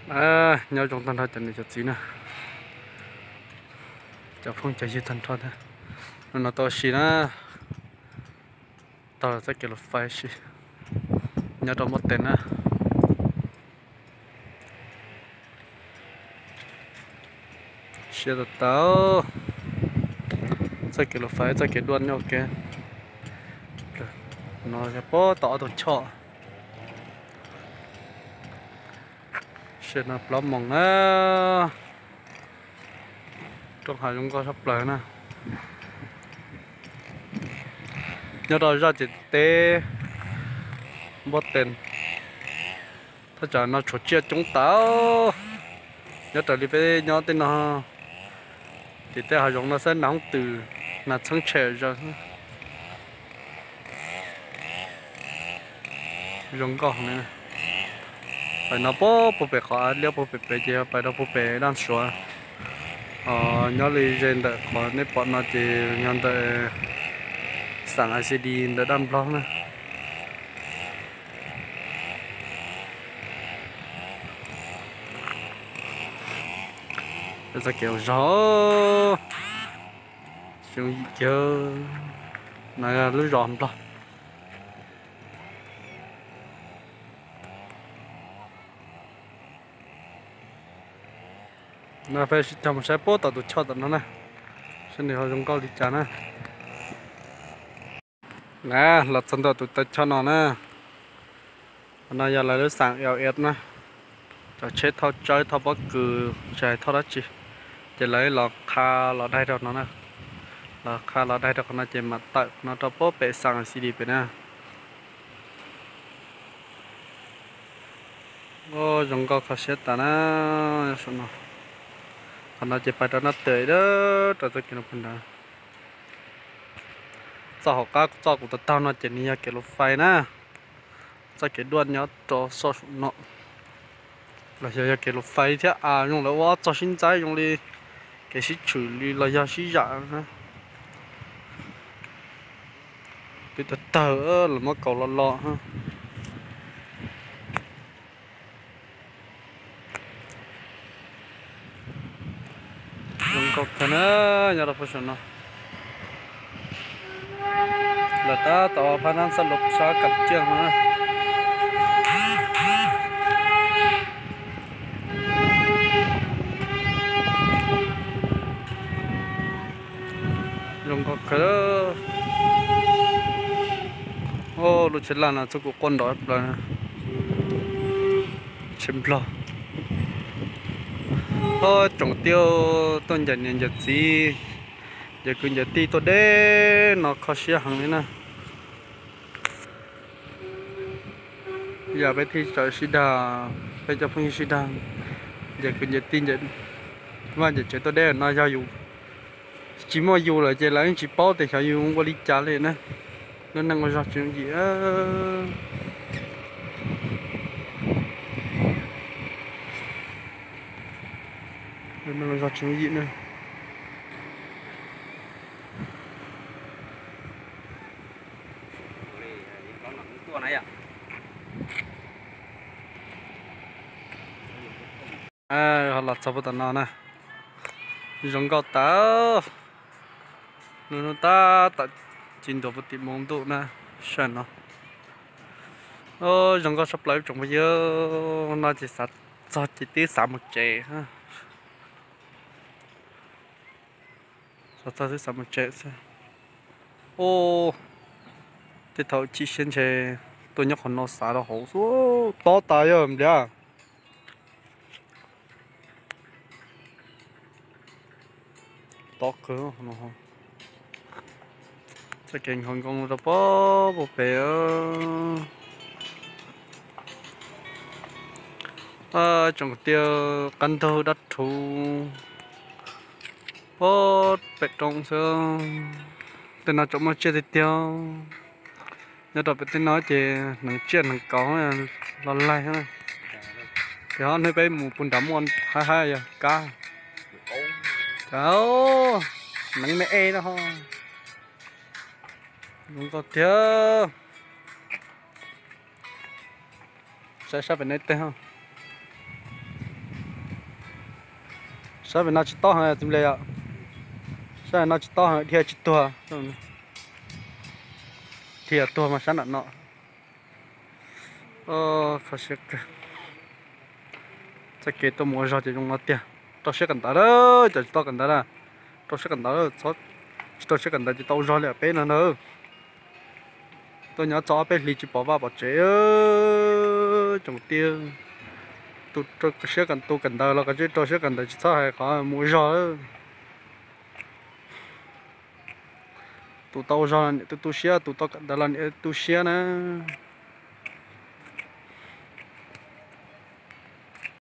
Nyob zoo tag nrho cov niam cov txiv na, cov phooj cov ywg tag nrho thiab. Hnub no tau ua si na, taug txoj kev luv fais si nyob rau Npab Tees na. Siab tau tau txoj kev luv fais, txoj kev duaj nyob ua ke. No yog puag tom ob tug choj. Siab no plaub moos na. Roob hav zoo nkauj tshaj plaws na. Nyob rau zaj ciam teb Npab Tees, thaj tsam no tshuav tsiaj coob tas. Nyob raws li peb nyob tej no, tim tej hav zoov no xwb nas hoob twm, nas txheeb tshem zaws. Zoo nkauj li. Pais no puag puag pem qhov av liab puag pem pem ces yog pais rau puag pem Daj Suav. Nyob li ze ntawm qhov nej pom no ces yog ntawm xeev I C D ntawm Daj Nplog na. Txoj kev zog, xyoo yim kiag, no yog lub zos Nplog. No peb sib cog mus saib puag tom tus choj tom no na, saib nws ho zoo nkauj li cas na. Na, los txog ntua tus taw choj no na. Qhov no yog lawv lub xeem L F na. Cov tsheb thauj tsawb thauj pob kws, tsis hais thauj dab tsi, ces lawv los qha los daig rau no na. Los qha los daig rau qhov no ces mam tawm qhov no rau puag pem xeev C D pem na. Zoo nkauj kho siab tas na. Qhov no ces pais rau Naj Twm, rau txoj kev no puag nrad. Txoj hauv qab txoj kuv taug taug no ces nws yog kev luv fais na. Txoj kev duaj nyob rau soj saum no los yog yog kev luv fais thiab, zoo lawv ua ob txog sib ntxaib zoo li kev sib tshwm li los yog sib zam. Twb tawg tawg los muab kaus los los. Zoo nkauj kawg na, nyob rau puag saum no. Lawv tab tom phab nab xab lus sab kam ciaj no na. Zoo nkauj kawg. Lub tsheb laj no txuj kuv quaj nrov plaws. Tsheb Nplog. Tsoom kwv tij tuaj ncaim niam ncaim txiv, ncaim kwv ncaim tij tuaj deb no kho siab heev li na. Yam peb thiaj tau sib dag, peb cov phooj ywg sib dag, ncaim kwv ncaim tij, vaj ncaim tsev tuaj deb no yog yus tsis muaj yus lawm ces lawv yeej tsis paub tias xyov yus ua li cas li na. Lub neej ua zog tsis yooj yim. Lub neej ua zog tsis yooj yim na. Ho los txog puag tom no na, zoo nkauj tas. Hnub hnub tab tom ci ntua puag tim moo ntuj na, saib no. Zoo nkauj tshaj plaws ib tsoom phooj ywg, no ces xav txog ces twb xav mus tsev. Xav txog twb xav mus tsev xwb. Tej thaum chim siab ntshe tuaj nyob qhov no xav rau hauv xwb, tob tas yog npliav. Tob kawg. Txoj kev nkhaus nkoos rau puag puag pem. Tsoom kwv tij, qab ntug dab rhuv puag pem roob xwb. Tej no tseem muaj tsiaj tiag tiag. Nyob rau pem tej no ces hneev tsiaj hneev kauv los laig. Ces ho nej peb mus puag nrad muaj haib haib yog kab. Hneev me e no ho zoo nkauj tiag. Saib sab pem nej tej ho. Sab pem no tsis tob heev txiv npli os. Sab pem no tsis tob heev, dhia tsis tuag. Dhia tuag mas sab nram no. Kho siab kawg. Txoj kev tuaj mus ua zog ces zoo no tiag. Rau siab kawm ntawv lawm, cov tsis tau kawm ntawv na. Rau siab kawm ntawv lawm, tsis rau siab kawm ntawv ces tau ua zog li peb no ntag. Tuaj nyob txog ob peb hlis tsis pom vaj pom tsev. Tsoom tij, tus siab kawm, tus kawm ntawv los koj tsis rau siab kawm ntawv tsis txhob hais qhov mus ua zog. Tus tau ua zog los niam tu tu siab, tus tau kawm ntawv los niam tu siab na.